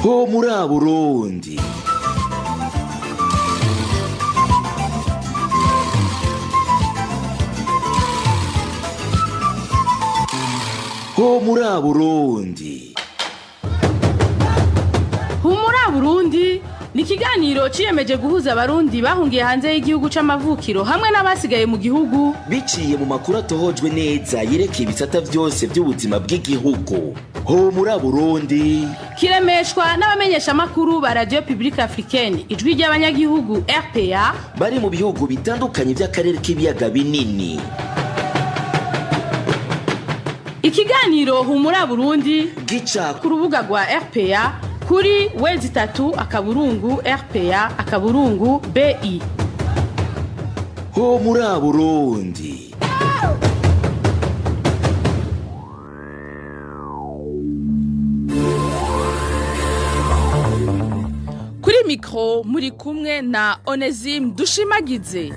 Ho muri Burundi. Ho muri Burundi. Humura Burundi ni ikiganiro ciyemeje guhuza abarundi bahungiye hanze y'igihugu c'amavukiro hamwe n'abasigaye mu gihugu. Biciye mu makuru atohojwe neza yerekeye ibisata vyose vy'ubuzima bw'igihugu. Ho muri Burundi. Kiremeshwa n'abamenyeshamakuru ba Radio Publique Africaine, Ijwi ry'Abanyagihugu, RPA, bari mu bihugu bitandukanye vy'akarere k'ibiyaga binini. Ikiganiro Humura Burundi gica ku rubuga rwa RPA kuri w3.rpa.bi. Ho muri Burundi. Kuri mikro muri kumwe na Onesime Dushimagize.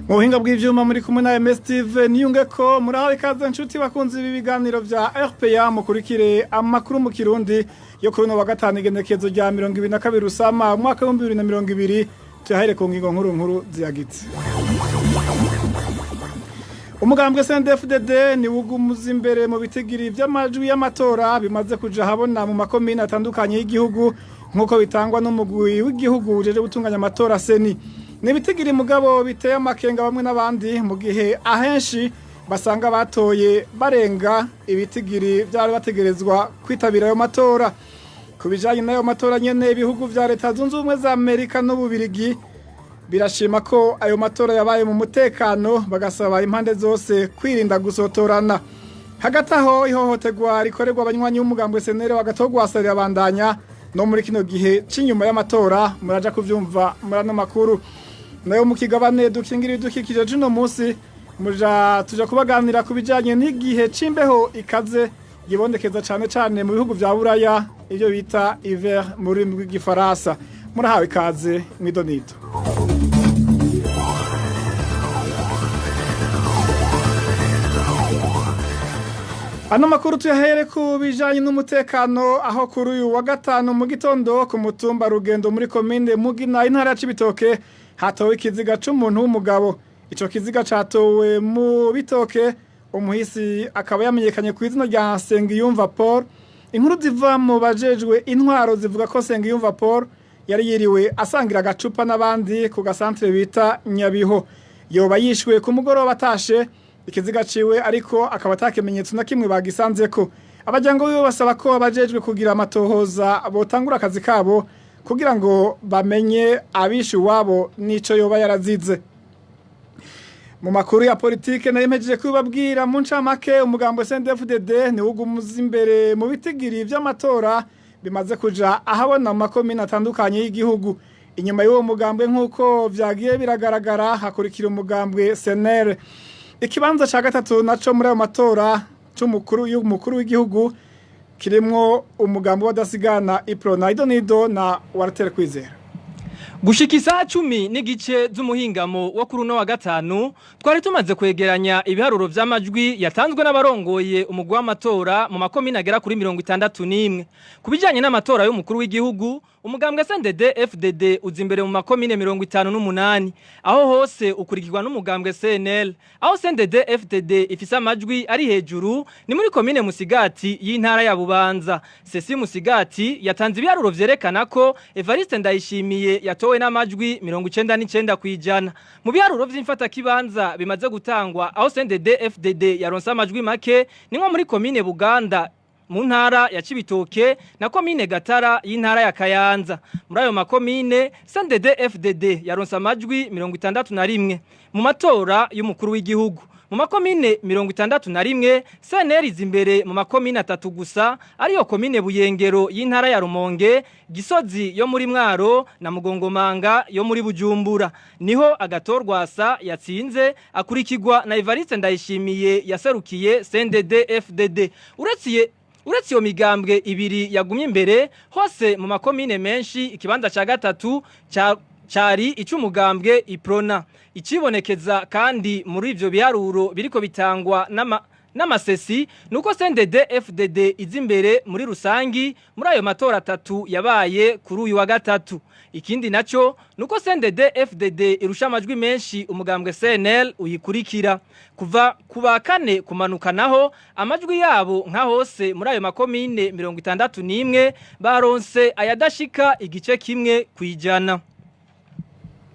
Mu buhinga bw'ivyuma muri kumwe na MS Steve niyunge ko murahawe ikaze, nshuti bakunzi ibi biganiro vya RPA, mukurikire amakuru mu Kirundi yo kuri uno wa gatanu, igenekezo rya 22 Rusama umwaka w'2020. Tuyahere ku ngingo nkuru nkuru ziyagitse. Umugambwe CNDD-FDD ni wugumuza imbere mu bitigiri vy'amajwi y'amatora bimaze kuja habona mu makomine atandukanye y'igihugu, nk'uko bitangwa n'umugwi w'igihugu ujeje gutunganya amatora, CENI. Ni ibitigiri mugabo biteye amakenga bamwe n'abandi, mu gihe ahenshi basanga batoye barenga ibitigiri vyari bategerezwa kwitabira ayo matora. Ku bijanye n'ayo matora nyene, ibihugu vya Leta Zunze Ubumwe za Amerika n'Ububirigi birashima ko ayo matora yabaye mu mutekano, bagasaba impande zose kwirinda gusotorana. Hagati aho, ihohoterwa rikorerwa abanywanyi b'umugambwe CNL bagatogwasa rirabandanya no muri kino gihe c'inyuma y'amatora. Muraja kuvyumva muri ano makuru. Nayo mu kigabane dukingira ibidukikije c'uno munsi, muja tuja kubaganira ku bijanye n'igihe c'imbeho ikaze yibonekeza cane cane mu bihugu vya Buraya, ivyo bita hiver mu rurimi rw'igifaransa. Murahawe ikaze mw'idonito. Ano makuru tuyahere ku bijanye n'umutekano, aho kuri uyu wa gatanu mu gitondo ku mutumba Rugendo muri komine Mugina, intara ya Cibitoke, hatowe ikiziga c'umuntu w'umugabo. Ico kiziga catowe mu bitoke, umuhisi akaba yamenyekanye ku izina rya Nsengiyumva Paul. Inkuru ziva mu bajejwe intwaro zivuga ko Nsengiyumva Paul yari yiriwe asangira agacupa n'abandi ku gasantere bita Nyabiho. Yoba yishwe ku mugoroba atashe. Ikiziga ciwe ariko akaba atakimenyetso na kimwe bagisanzeko. Abajyango biwe basaba ko abajejwe kugira amatohoza botangura akazi kabo kugira ngo bamenye abishe uwabo n'ico yoba yarazize. Mu makuru ya politike, nari mpejeje kubabwira mu ncamake, umugambo CNDD-FDD ni wugumuza imbere mu bitigiri vy'amatora bimaze kuja ahabona mu makomine atandukanye y'igihugu. Inyuma y'uwo mugambwe, nk'uko vyagiye biragaragara, hakurikira umugambwe CNL. Ikibanza ca gatatu naco muri ayo matora c'umukuru y'umukuru w'igihugu kirimwo umugambi w'adasigana Iprona. Idonido na Walter Kwizera. Gushika isaha 10:30 z'umuhingamo wo kuri uno wa gatanu, twari tumaze kwegeranya ibiharuro vy'amajwi yatanzwe n'abarongoye umugwi w'amatora mu makomine agera kuri 61. Ku bijanye n'amatora y'umukuru w'igihugu, umugambwe CNDD FDD uza imbere mu makomine 58, aho hose ukurikirwa n'umugambwe CNL. Aho CNDD FDD ifise amajwi ari hejuru ni muri komine Musigati y'intara ya Bubanza. Sesi Musigati yatanze ibiharuro vyerekana ko Evariste Ndayishimiye yatowe n'amajwi 99%. Mu biharuro vy'imfatakibanza bimaze gutangwa, aho CNDD FDD yaronse amajwi make ni nko muri komine Buganda mu ntara ya Cibitoke na komine Gatara y'intara ya Kayanza. Muri ayo makomine, CNDD FDD yaronse amajwi 61 mu matora y'umukuru w'igihugu. Mu makomine 61, CNL iza imbere mu makomine atatu gusa, ariyo komine Buyengero y'intara ya Rumonge, Gisozi yo muri Mwaro na Mugongomanga yo muri Bujumbura. Niho Agatorwasa yatsinze, akurikirwa na Evariste Ndayishimiye yaserukiye CNDD FDD. Uretse iyo migambwe ibiri yagumye imbere hose mu makomine menshi, ikibanza ca gatatu ca cari ic'umugambwe Iprona. Icibonekeza kandi muri ivyo biharuro biriko bitangwa n'amasesi, nuko CNDD FDD iza imbere muri rusangi muri ayo matora atatu yabaye kuri uyu wa gatatu. Ikindi naco nuko CNDD FDD irusha amajwi menshi umugambwe CNL uyikurikira. Kuva ku ba kane kumanuka naho, amajwi yabo nka hose muri ayo makomine 61 baronse ayadashika 1%.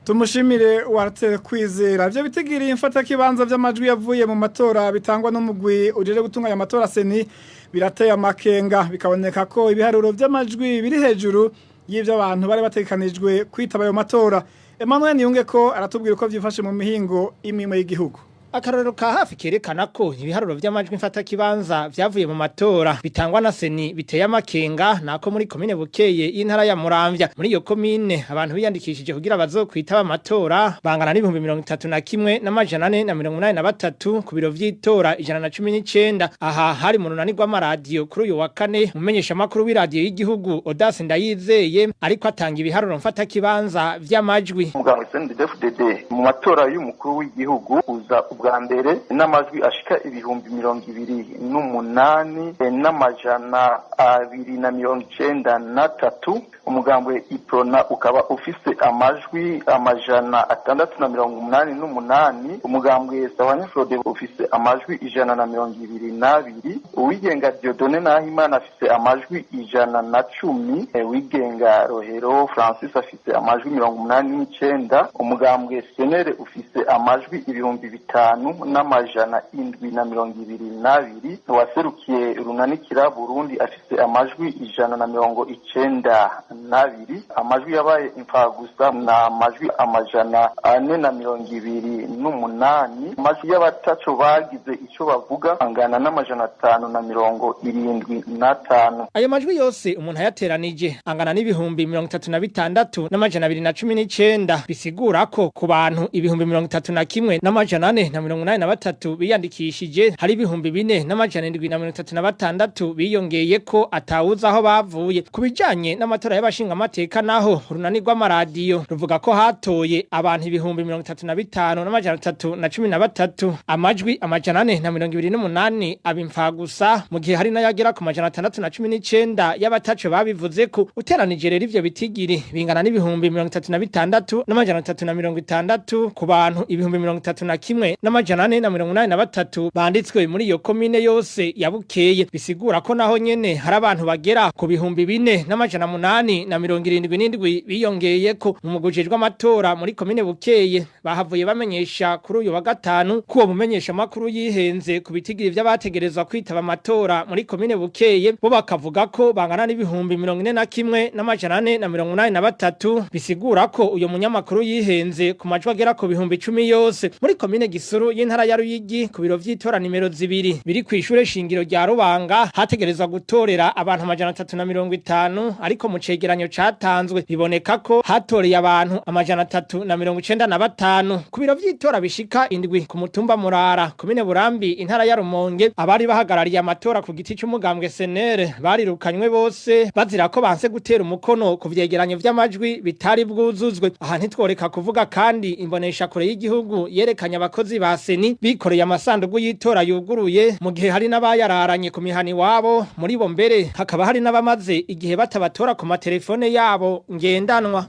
Tumushimire Walter Kwizera. Ivyo bitigiri imfata kibanza vy'amajwi yavuye mu matora bitangwa n'umugwi ujejwe gutunganya amatora CENI birateye amakenga, bikaboneka ko ibiharuro vy'amajwi biri hejuru y'ivyo abantu bari bategekanijwe kwitaba ayo matora. Emmanuel Niyunge ko aratubwira uko vyifashe mu mihingo imwe y'igihugu. Akarorero ka hafi kerekana ko ibiharuro vy'amajwi mfatakibanza vyavuye mu matora bitangwa na CENI biteye amakenga nako muri komine Bukeye y'intara ya Muramvya. Muri iyo komine, abantu biyandikishije kugira bazokwitaba amatora bangana n'31,483 ku biro vy'itora 119. Aha hari mu runani rw'amaradiyo kuri uyu wa kane, umumenyesha makuru w'iradiyo y'igihugu Audace Ndayizeye ariko atanga ibiharuro mfatakibanza vy'amajwi. Umugambwe CNDD-FDD mu matora y'umukuru w'igihugu uza ubwa mbere n'amajwi ashika 28,293. Umugambwe Uprona ukaba ufise amajwi 688. Umugambwe Sahwanya Frodebu ufise amajwi 122. Uwigenga Dieudonné Nahimana afise amajwi 110. Uwigenga Rohero Francis afise amajwi 89. Umugambwe CNL ufise amajwi 5722. Uwaserukiye Runanikira Burundi afise amajwi 192. Amajwi yabaye imfagusa na amajwi 428. Amajwi y'abataco bagize ico bavuga angana n'575. Ayo majwi yose umuntu ayateranije angana n'36,219, bisigura ko ku bantu 31,483 biyandikishije hari 4,736 biyongeye ko atawuza aho bavuye. Ku bijanye n'amatora y'abashingamateka naho, urunani rw'amaradiyo ruvuga ko hatoye abantu 35,313, amajwi 428 abimfagusa, mu gihe hari n'ayagera ku 619 y'abataco babivuze ko. Uteranije rero ivyo bitigiri bingana n'36,360 ku bantu 31,483 banditswe muri iyo komine yose ya Bukeye, bisigura ko naho nyene hari abantu bagera ku 4,877 biyongeye ko. Mu mugwi ujejwe amatora muri komine Bukeye bahavuye bamenyesha kuri uyu wa gatanu ko uwo mumenyesha makuru yihenze ku bitigiri vy'abategerezwa kwitaba amatora muri komine Bukeye. Bo bakavuga ko bangana n'41,483, bisigura ko uyo munyamakuru yihenze ku majwi agera ku 10,000 yose. Muri komine Gisuru y'intara ya Ruyigi, ku biro vy'itora nimero 2 biri kw'ishure shingiro rya Rubanga, hategerezwa gutorera abantu 350, ariko mu cegeranyo catanzwe biboneka ko hatoreye abantu 395. Ku biro vy'itora bishika indwi ku mutumba Murara, komine Burambi, intara ya Rumonge, abari bahagarariye amatora ku giti c'umugambwe CNL barirukanywe bose bazira ko banse gutera umukono ku vyegeranyo vy'amajwi bitari bwuzuzwe. Aha ntitworeka kuvuga kandi imbonesha kure y'igihugu yerekanye abakozi ba CENI bikoreye amasandugu y'itora yuguruye, mu gihe hari n'abayararanye ku mihani wabo. Muri bo mbere hakaba hari n'abamaze igihe batabatora ku matelefone yabo ngendanwa.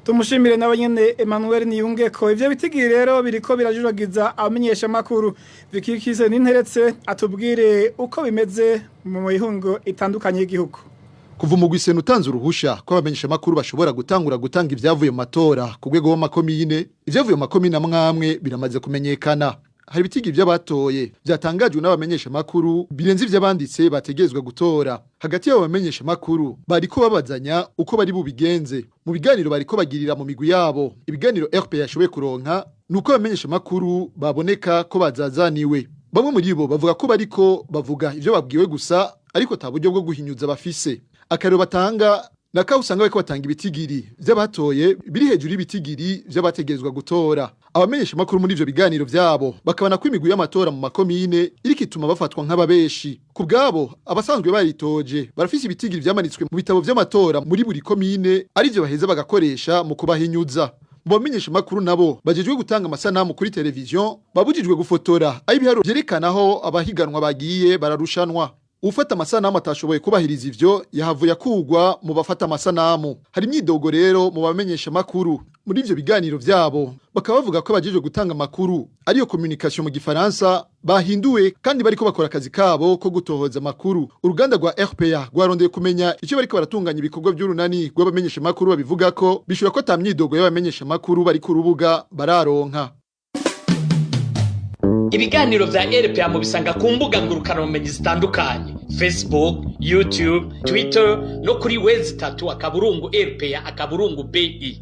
Tumushimire nawe nyene Emmanuel Niyunge ko ivyo bitigiri rero biriko birajuragiza abamenyesha makuru. Vikikise ninteretse atubwire uko bimeze mu mihungo itandukanye y'igihugu. Kuva umugwi CENI utanze uruhusha ko abamenyesha makuru bashobora gutangura gutanga ivyavuye mu matora ku rwego w'amakomine, ivyavuye mu makomine amwamwe biramaze kumenyekana. Hari ibitigiri vy'abatoye vyatangajwe n'abamenyesha makuru birenze ivy'abanditse bategerezwa gutora. Hagati y'abo bamenyesha makuru bariko babazanya uko bari bubigenze mu biganiro bariko bagirira mu migwi yabo. Ibiganiro RP yashoboye kuronka nuko abamenyesha makuru baboneka ko bazazaniwe. Bamwe muri bo bavuga ko bariko bavuga ivyo babwiwe gusa, ariko ata buryo bwo guhinyuza bafise. Akarero batanga naka usanga bariko batanga ibitigiri vy'abatoye biri hejuru y'ibitigiri vy'abategerezwa gutora. Abamenyesha makuru muri ivyo biganiro vyabo bakabona ko imigwi y'amatora mu makomine iriko ituma bafatwa nk'ababeshi. Ku bwabo, abasanzwe baritoje barafise ibitigiri vyamanitswe mu bitabo vy'amatora muri buri komine, arivyo baheza bagakoresha mu kubahinyuza. Mu bamenyesha makuru nabo bajejwe gutanga amasanamu kuri televiziyo babujijwe gufotora aho ibiharuro vyerekana aho abahiganwa bagiye bararushanwa. Ufata amasanamu atashoboye kubahiriza ivyo yahavuye akugwa mu bafata amasanamu. Hari imyidogo rero mu bamenyesha makuru muri ivyo biganiro vyabo, bakaba bavuga ko abajejwe gutanga amakuru, ariyo communication mu gifaransa, bahinduwe kandi bariko bakora akazi kabo ko gutohoza amakuru. Uruganda rwa RPA rwarondeye kumenya icyo bariko baratunganya ibikorwa by'urunani rw'abamenyesha makuru babivuga ko bishura ko ata myidogo y'abamenyesha makuru bari ku rubuga bararonka. Ibiganiro vya RPA mubisanga ku mbuga ngurukanabumenyi zitandukanye: Facebook, YouTube, Twitter no kuri w3.rpa.bi.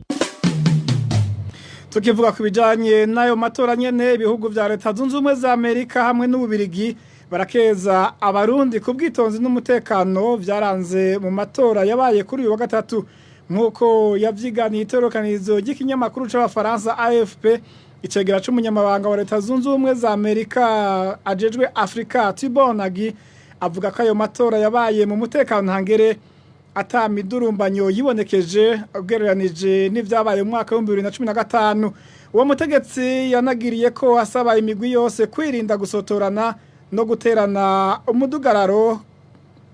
Tukivuga ku bijanye n'ayo matora nyene, ibihugu vya Leta Zunze Ubumwe za Amerika hamwe n'Ububirigi barakeza Abarundi ku bwitonzi n'umutekano vyaranze mu matora yabaye kuri uyu wa gatatu. Nk'uko yavyiganiye itorokanirizo ry'ikinyamakuru c'Abafaransa AFP, icegera c'umunyamabanga wa Leta Zunze Ubumwe za Amerika ajejwe Afrika, Tibor Nagy, avuga ko ayo matora yabaye mu mutekano ntangere, ata midurumbanyo yibonekeje ugereranije n'ivyabaye mu mwaka wa 2015. Uwo mutegetsi yanagiriye ko asaba imigwi yose kwirinda gusotorana no guterana umudugararo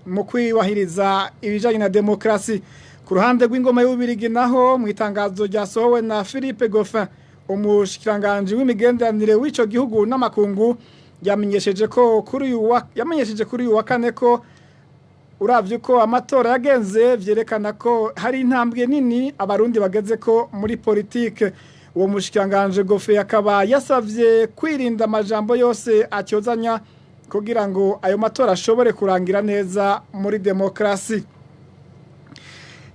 mu kwibahiriza ibijanye na demokrasi. Ku ruhande rw'ingoma y'Ububirigi naho, mu itangazo ryasohowe na Philippe Goffin, umushikiranganji w'imigenderanire w'ico gihugu n'amakungu, yamenyesheje kuri uyu wa kane ko uravye uko amatora yagenze vyerekana ko hari intambwe nini Abarundi bageze ko muri politike. Uwo mushikiranganje Goffin akaba yasavye kwirinda amajambo yose atyozanya kugira ngo ayo matora ashobore kurangira neza muri demokrasi.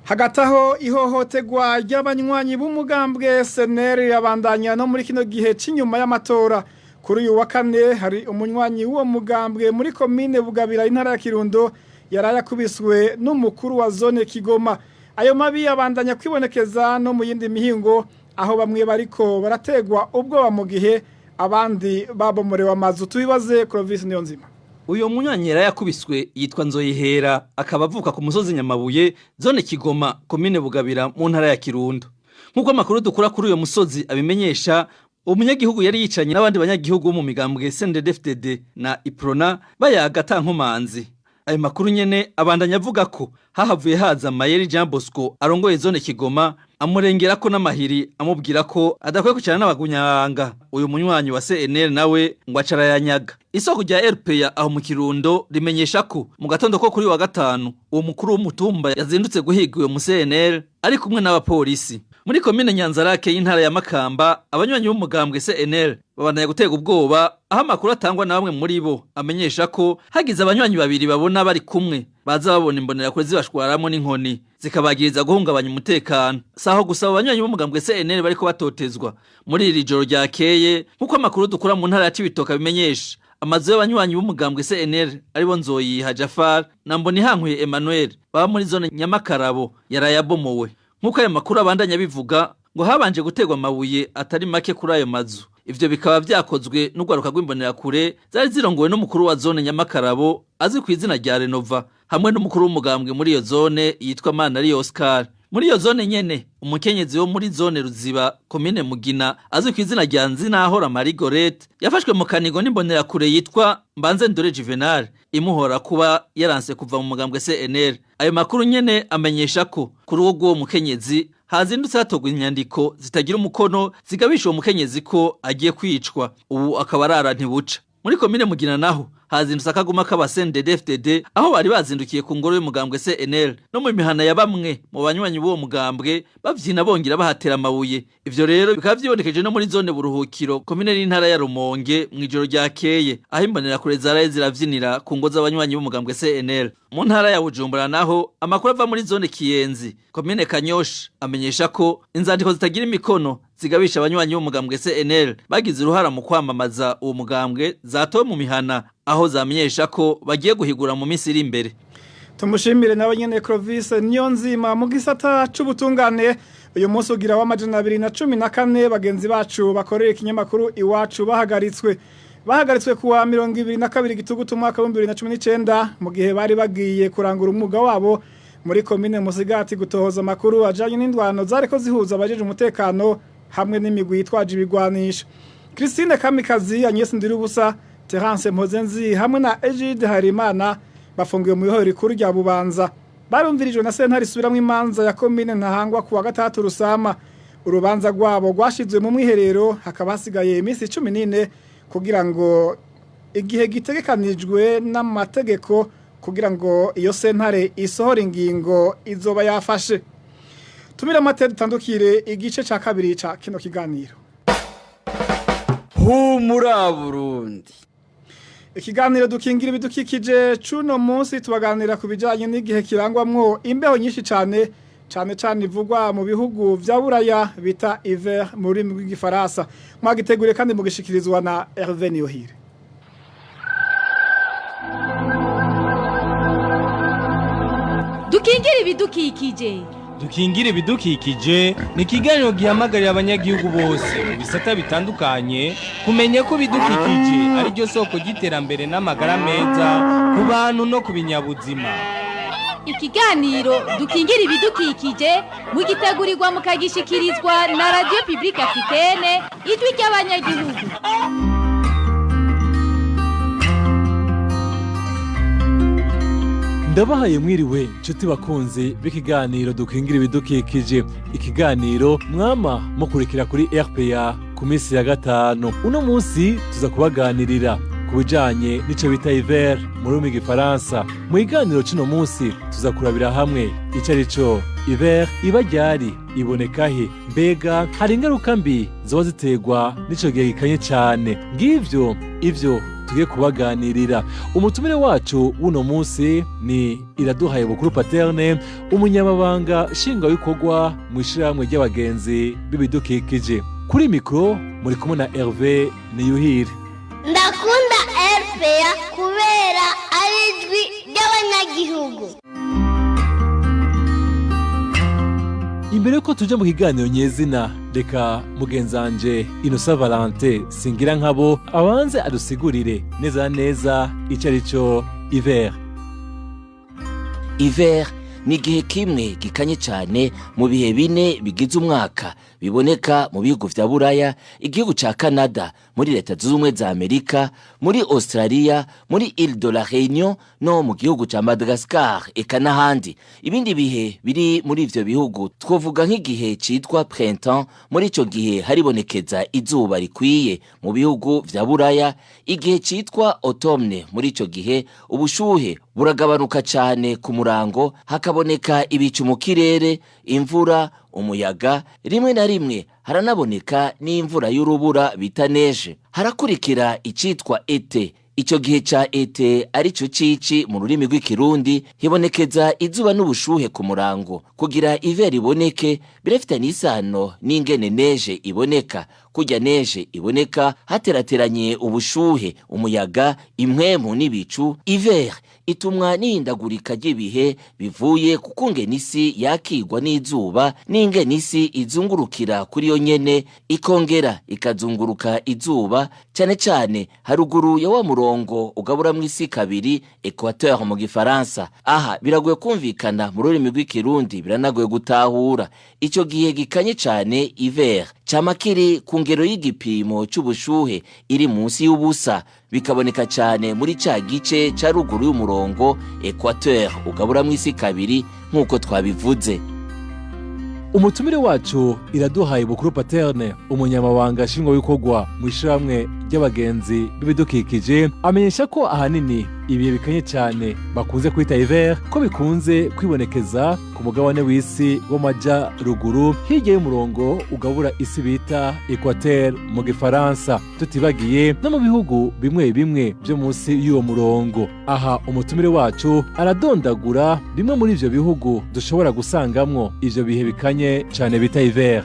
Hagati aho, ihohoterwa ry'abanywanyi b'umugambwe SNL rirabandanya no muri kino gihe c'inyuma y'amatora. Kuri uyu wa kane hari umunywanyi w'uwo mugambwe muri komine Bugabira, intara ya Kirundo, yaraye akubiswe n'umukuru wa zone Kigoma. Ayo mabi abandanya kwibonekeza no mu yindi mihingo, aho bamwe bariko barategwa ubwoba mu gihe abandi babomorewe amazu. Tubibaze Clovis Niyonzima. Uyo munyanyera yakubiswe yitwa Nzoyihera, akaba avuka ku musozi Nyamabuye, zone Kigoma, komine Bugabira, mu ntara ya Kirundo. Nk'uko amakuru dukura kuri uyo musozi abimenyesha, umunyagihugu yari yicanye n'abandi banyagihugu bo mu migambwe CNDD-FDD na Uprona bayaga ata nkomanzi. Ayo makuru nyene abandanya avuga ko hahavuye haza Mayeri Jean Bosco arongoye zone Kigoma, amurengera ko n'amahiri, amubwira ko adakwiye kwicarana n'abagunyabanga. Uyu munywanyi wa CNL nawe ngo acarayanyaga. Isoko rya RPA aho mu Kirundo rimenyesha ko mu gatondo ko kuri wa gatanu uwo mukuru w'umutumba yazindutse guhiga uyo mu CNL ari kumwe n'abapolisi. Muri komine Nyanzarake y'intara ya Makamba, abanywanyi b'umugambwe CNL babandanya gutega ubwoba, aho amakuru atangwa na bamwe muri bo amenyesha ko hagize abanywanyi babiri babona bari kumwe baza babona imbonerakure zibashwaramwo n'inkoni, zikabagiriza guhungabanya umutekano. Saho gusa abo banywanyi b'umugambwe CNL bariko batotezwa. Muri iri joro ryakeye, nk'uko amakuru dukura mu ntara ya Cibitoke abimenyesha, amazu y'abanywanyi b'umugambwe CNL aribo Nzoyiha Jafar na Mbonihankuye Emmanuel baba muri zone Nyamakarabo yarayabomowe. Nk'uko ayo makuru abandanya bivuga, ngo habanje gutegwa amabuye atari make kuri ayo mazu. Ivyo bikaba vyakozwe n'urwaruka rw'imbonerakure zari zirongowe n'umukuru wa zone Nyamakarabo azwi ku izina rya Renova, hamwe n'umukuru w'umugambwe muri iyo zone yitwa Manari Oscar. Muri iyo zone nyene, umukenyezi wo muri zone Ruziba, komine Mugina, azwi ku izina rya Nzinahora Marie Gorette, yafashwe mu kanigo n'imbonerakure yitwa Mbanze Ndore Juvenal, imuhora kuba yaranse kuva mu mugambwe CNL. Ayo makuru nyene amenyesha ko kuri uwo rw'uwo mukenyezi hazindutse hatogwa inyandiko zitagira umukono zigabisha uwo mukenyezi ko agiye kwicwa, ubu akaba arara ntibuca. Muri komine Mugina naho hazindutse akaguma k'aba CNDD-FDD, aho bari bazindukiye ku ngoro y'umugambwe CNL no mu mihana ya bamwe mu banywanyi b'uwo mugambwe, bavyina bongera bahatera amabuye. Ivyo rero bikaba vyibonekeje no muri zone Buruhukiro, komine n'intara ya Rumonge, mw'ijoro ryakeye, aho imbonerakure zaraye ziravyinira ku ngo z'abanywanyi b'umugambwe CNL. Mu ntara ya Bujumbura naho, amakuru ava muri zone Kiyenzi, komine Kanyosha, amenyesha ko inzandiko zitagira imikono zigabisha abanywanyi b'umugambwe CNL bagize uruhara mu kwamamaza uwo mugambwe zatowe mu mihana, aho zamenyesha ko bagiye guhigura mu minsi iri imbere. Tumushimire nawe nyene Clovis Niyonzima. Mu gisata c'ubutungane, uyu munsi ugira wa 214 bagenzi bacu bakorera ikinyamakuru Iwacu bahagaritswe kuwa 22 Gitugutu umwaka wa 2019, mu gihe bari bagiye kurangura umwuga wabo muri komine Musigati gutohoza amakuru ajanye n'indwano zariko zihuza abajeje umutekano. Hamwe n'imigwi yitwaje ibigwanisho. Christine Kamikazi, Agnes Ndirubusa, Terence Mpozenzi hamwe na Egide Harimana bafungiwe mu ihohero rikuru rya Bubanza. Barumvirijwe na sentare isubiramwo imanza ya komine Ntahangwa kuwa gatatu Rusama. Urubanza rwabo rwashizwe mu mwiherero, hakaba hasigaye iminsi 14 kugira ngo igihe gitegekanijwe n'amategeko kugira ngo iyo sentare isohore ingingo izoba yafashe. Tumira amate dutandukire igice ca kabiri ca kino kiganiro. Humura Burundi. Ikiganiro dukingira ibidukikije cuno munsi tubaganira ku bijanye n'igihe kirangwamwo imbeho nyinshi cane cane cane ivugwa mu bihugu vya Buraya bita hiver mu rurimi rw'igifaransa. Mwagiteguriye kandi mugishikirizwa na Hervé Niyohire. Dukingira ibidukikije. Dukingira ibidukikije ni ikiganiro gihamagarira abanyagihugu bose mu bisata bitandukanye kumenya ko ibidukikije ari ryo soko ry'iterambere n'amagara meza ku bantu no ku binyabuzima. Ikiganiro dukingira ibidukikije mugitegurirwa mukagishikirizwa na Radio Publique Africaine, ijwi ry'abanyagihugu. Ndabahaye mwiriwe nshuti bakunzi b'ikiganiro dukingira ibidukikije, ikiganiro mwama mukurikira kuri RPA ku minsi ya gatanu. Uno munsi tuza kubaganirira ku bijanye n'ico bita hiver mu rurimi rw'igifaransa. Mu kiganiro c'uno munsi tuza kurabira hamwe ico arico hiver, iba ryari, iboneka he, mbega hari ingaruka mbi zoba ziterwa n'ico gihe gikanye cane. Ngivyo ivyo tugiye kubaganirira. Umutumire wacu w'uno munsi ni Iraduhaye Bukuru Paterne, umunyamabanga nshingwabikorwa mu ishirahamwe ry'abagenzi b'ibidukikije. Kuri mikro muri kumwe na Hervé Niyuhire. Ndakunda RPA kubera ari ijwi ry'abanyagihugu. Imbere yuko tuja mu kiganiro nyezina, reka mugenzanje Innocent Valentin Singira nkabo abanze adusigurire neza neza ico arico hiver. Hiver ni igihe kimwe gikanye cane mu bihe bine bigize umwaka, biboneka mu bihugu vya Buraya, igihugu ca Canada, muri Leta Zunze Ubumwe za Amerika, muri Australia, muri Ile de la Réunion no mu gihugu ca Madagascar eka n'ahandi. Ibindi bihe biri muri ivyo bihugu twovuga nk'igihe citwa printemps, muri ico gihe haribonekeza izuba rikwiye mu bihugu vya Buraya, igihe citwa automne, muri ico gihe ubushuhe buragabanuka cane ku murango, hakaboneka ibicu mu kirere, imvura, umuyaga, rimwe na rimwe haranaboneka n'imvura y'urubura bita neige. Harakurikira icitwa été. Ico gihe ca été arico cici mu rurimi rw'ikirundi, hibonekeza izuba n'ubushuhe ku murango. Kugira hiver iboneke birafitanye isano n'ingene neige iboneka. Kurya neige iboneka haterateranye ubushuhe, umuyaga, impwemu n'ibicu. Hiver itumwa n'ihindagurika ry'ibihe bivuye ku kungene isi yakigwa n'izuba n'ingene isi izungurukira kuri yo nyene, ikongera ikazunguruka izuba, cane cane haruguru ya wa murongo ugaburamwo isi kabiri, equateur mu gifaransa. Aha biragoye kumvikana mu rurimi rw'ikirundi, biranagoye gutahura. Ico gihe gikanye cane hiver cama kiri ku ngero y'igipimo c'ubushuhe iri munsi y'ubusa, bikaboneka cane muri ca gice ca ruguru y'umurongo equateur ugaburamwo isi kabiri nk'uko twabivuze. Umutumire wacu Iraduhaye Bukuru Paterne, umunyamabanga nshingwabikorwa mu ishirahamwe ry'abagenzi b'ibidukikije, amenyesha ko ahanini ibihe bikanye cyane bakunze kwita hiver ko bikunze kwibonekeza ku mugabane w'isi w'amajyaruguru hirya y'umurongo ugabura isi bita equateur mu gifaransa, tutibagiye no mu bihugu bimwe bimwe byo munsi y'uwo murongo. Aha umutumire wacu aradondagura bimwe muri ivyo bihugu dushobora gusangamwo ivyo bihe bikanye cane bita hiver.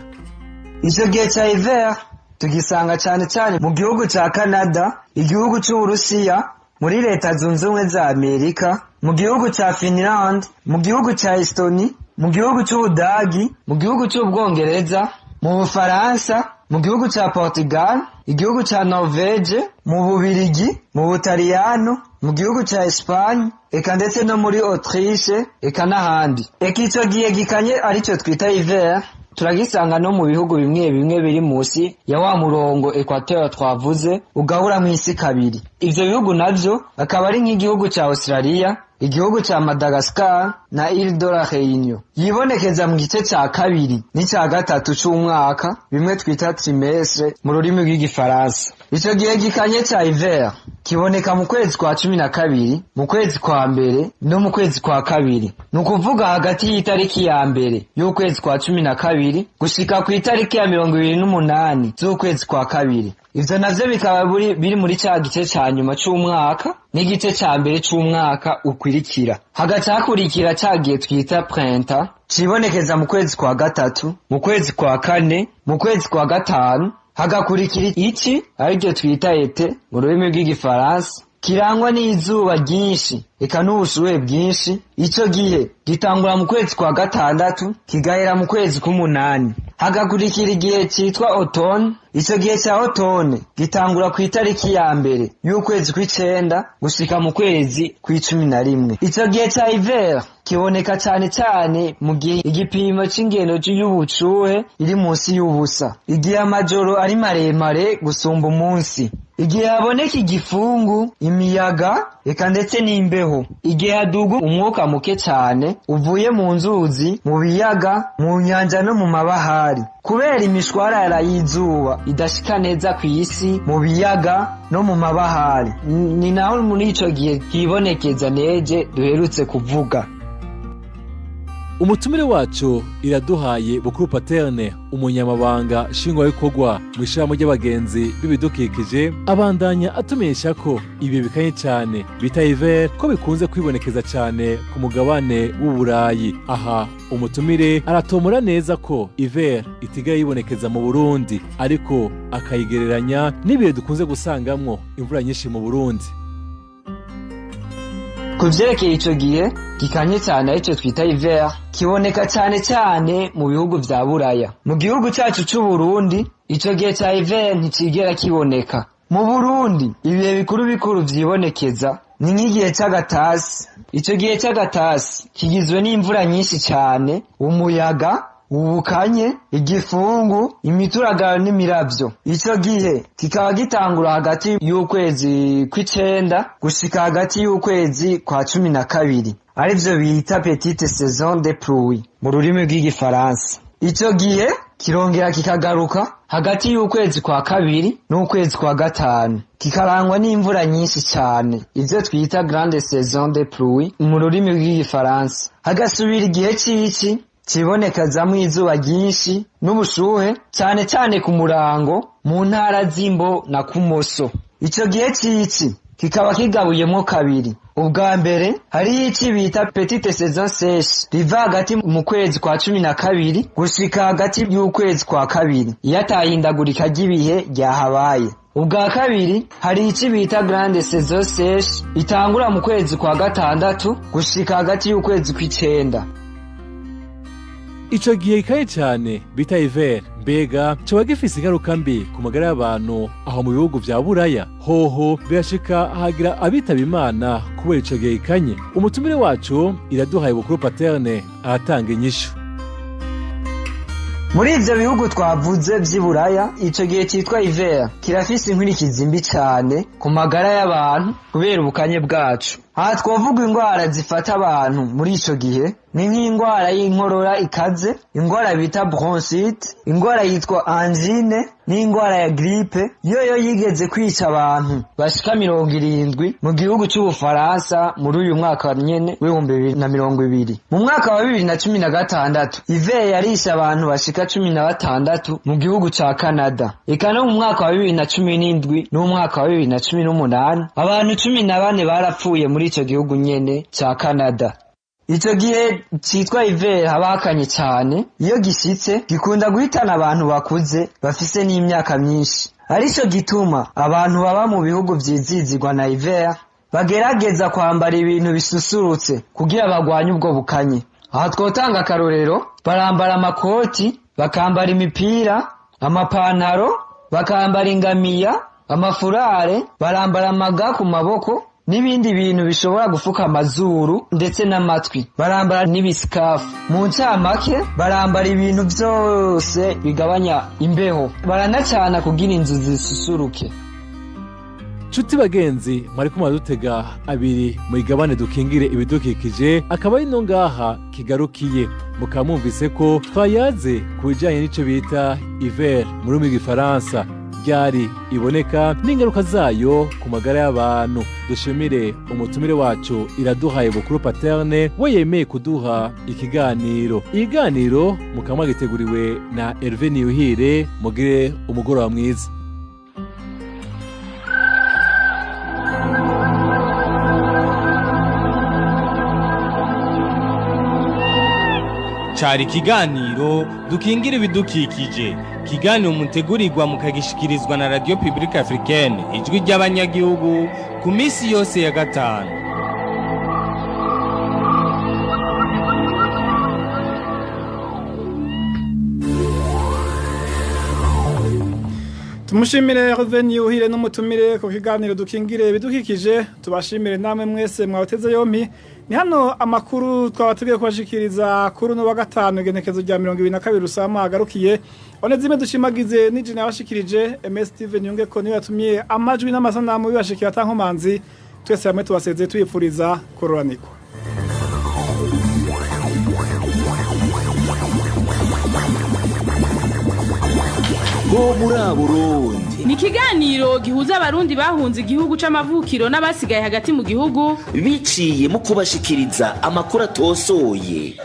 Ico gihe ca hiver tugisanga cane cane mu gihugu ca Canada, igihugu c'Uburusiya, muri Leta Zunze Ubumwe za Amerika, mu gihugu ca Finland, mu gihugu ca Estonie, mu gihugu c'Ubudagi, mu gihugu c'Ubwongereza, mu Bufaransa, mu gihugu ca Portugal, igihugu ca Norvege, mu Bubirigi, mu Butaliyano, mu gihugu ca Espagne, eka ndetse no muri Autriche, eka n'ahandi. Eka ico gihe gikanye arico twita hiver Turagisanga no mu bihugu bimwe bimwe biri musi ya wa murongo equateur twavuze ugabura mw'isi kabiri. Ivyo bihugu navyo akaba ari nk'igihugu ca Australia, igihugu ca Madagascar na Ile de la Réunion. Yibonekeza mu gice ca kabiri n'ica gatatu c'umwaka, bimwe twita trimestre mu rurimi rw'igifaransa. Ico gihe gikanye ca hiver kiboneka mu kwezi kwa 12, mu kwezi kwa mbere no mu kwezi kwa kabiri. Ni ukuvuga hagati y'itariki ya mbere y'ukwezi kwa 12 gushika ku itariki ya 28 z'ukwezi kwa kabiri. Ivyo navyo bikaba biri muri ca gice ca nyuma c'umwaka n'igice ca mbere c'umwaka ukwirikira. Hagaca hakurikira ca gihe twita printemps, cibonekeza mu kwezi kwa gatatu, mu kwezi kwa kane, mu kwezi kwa gatanu. Hagakurikira ici ariryo twita été mu rurimi rw'igifaransa, kirangwa n'izuba ryinshi eka n'ubushuhe bwinshi. Ico gihe gitangura mu kwezi kwa gatandatu kigahera mu kwezi k'umunani. Hagakurikira igihe citwa automne. Ico gihe ca automne gitangura ku itariki ya mbere y'ukwezi kw'icenda gushika mu kwezi kw'11. Ico gihe ca hiver kiboneka cane cane mu gihe igipimo c'ingendo y'ubushuhe iri munsi y'ubusa, igihe amajoro ari maremare gusumba umunsi, igihe haboneka igifungu, imiyaga eka ndetse n'imbeho, igihe haduga umwuka muke cane uvuye mu nzuzi, mu biyaga, mu nyanja no mu mabahari, kubera imishwarara y'izuba idashika neza kw'isi, mu biyaga no mu mabahari. Ni naho muri ico gihe hibonekeza neje duherutse kuvuga. Umutumire wacu Iraduhaye Bukuru Paterne, umunyamabanga nshingwabikorwa mu ishirahamwe ry'abagenzi b'ibidukikije, abandanya atumenyesha ko ibi bikanye cyane bita hiver ko bikunze kwibonekeza cyane ku mugabane w'Uburayi. Aha umutumire aratomora neza ko hiver itigera yibonekeza mu Burundi, ariko akayigereranya n'ibihe dukunze gusangamwo imvura nyinshi mu Burundi. Ku vyerekeye ico gihe gikanye cyane aricyo twita hiver, kiboneka cyane cyane mu bihugu vya Buraya. Mu gihugu cacu c'u Burundi ico gihe ca hiver nticigera kiboneka. Mu Burundi ibihe bikuru bikuru vyibonekeza ni nk'igihe c'agatasi. Ico gihe c'agatasi kigizwe n'imvura nyinshi cyane, umuyaga, ubukanye, igifungu, imituragaro n'imiravyo. Ico gihe kikaba gitangura hagati y'ukwezi kw'icenda gushika hagati y'ukwezi kwa 12, arivyo bita petite saison de pluie mu rurimi rw'igifaransa. Ico gihe kirongera kikagaruka hagati y'ukwezi kwa kabiri n'ukwezi kwa gatanu, kikarangwa n'imvura nyinshi cyane, ivyo twita grande saison de pluie mu rurimi rw'igifaransa. Hagasubira igihe c'ici kibonekezamwo izuba ryinshi n'ubushuhe cyane cyane ku murango mu ntara z'Imbo na Kumoso. Ico gihe c'ici kikaba kigabuyemwo kabiri. Ubwa mbere hariho ici bita petite saison sèche, riva hagati mu kwezi kwa 12 gushika hagati y'ukwezi kwa kabiri, iyo atahindagurika ry'ibihe ryahabaye. Ubwa kabiri hari ici bita grande saison sèche, itangura mu kwezi kwa gatandatu gushika hagati y'ukwezi kw'icenda. Ico gihe gikanye cyane bita hiver, mbega coba gifise ingaruka mbi ku magara y'abantu aho mu bihugu vya Buraya? Hoho birashika hagira abitaba Imana kubera ico gihe gikanye? Umutumire wacu Iraduhaye Bukuru Paterne aratanga inyishu. Muri ivyo bihugu twavuze vy'i Buraya, ico gihe citwa hiver kirafise inkurikizi mbi cane ku magara y'abantu kubera ubukanye bwacu. Aha twovuga ingwara zifata abantu muri ico gihe ni nk'ingwara y'inkorora ikaze, ingwara bita bronchite, ingwara yitwa angine n'ingwara ya grippe, yoyo yigeze kwica abantu bashika 70 mu gihugu c'Ubufaransa muri uyu mwaka nyene w'2020. Mu mwaka wa 2016 hiver yarishe abantu bashika 16 mu gihugu ca Canada. Eka no mu mwaka wa 2017 n'umwaka wa 2018 abantu 14 barapfuye muri ico gihugu nyene ca Canada. Ico gihe citwa hiver haba hakanye cane, iyo gishitse gikunda guhitana abantu bakuze bafise n'imyaka myinshi. Arico gituma abantu baba mu bihugu vyizizirwa na hiver bagerageza kwambara ibintu bisusurutse kugira bagwanye ubwo bukanye. Aha twotanga akarorero, barambara amakoti, bakambara imipira, amapantaro, bakambara ingamiya, amafurare, barambara amaga ku maboko, N'ibindi bintu bishobora gufuka amazuru ndetse n'amatwi. Barambara n'ibisikafu. Mu ncamake barambara ibintu vyose bigabanya imbeho. Baranacana kugira inzu zisusuruke. Nshuti bagenzi, mwariko muradutega abiri mu igabane dukingire ibidukikije, akaba ari no ngaha kigarukiye. Mukaba mwumvise ko twayaze ku bijanye n'ico bita hiver mu rurimi rw'igifaransa, ryari iboneka n'ingaruka zayo ku magara y'abantu. Dushimire umutumire wacu Iraduhaye Bukuru Paterne, we yemeye kuduha ikiganiro. Ikiganiro mukaba mwagiteguriwe na Hervé Niyuhire. Mugire umugoroba mwiza. Cari ikiganiro dukingira ibidukikije, ikiganiro mutegurirwa mukagishikirizwa na Radio Publique Africaine, ijwi ry'abanyagihugu, ku minsi yose ya gatanu. Tumushimire Hervé Niyuhire n'umutumire ku kiganiro dukingire ibidukikije. Tubashimire namwe mwese mwawuteze yompi. Ni hano amakuru twabateguye kubashikiriza kuri uno wa gatanu, igenekezo rya 22 Rusama, agarukiye. Onezime dushimagize n'ijina yabashikirije. MS Steven Yunge ko niwe yatumye amajwi n'amasanamu bibashikira atankomanzi. Twese hamwe tubasezeye tuyifuriza kororanirwa. Bo muri Burundi Ni ikiganiro gihuza abarundi bahunze igihugu c'amavukiro n'abasigaye hagati mu gihugu biciye mu kubashikiriza amakuru atosoye.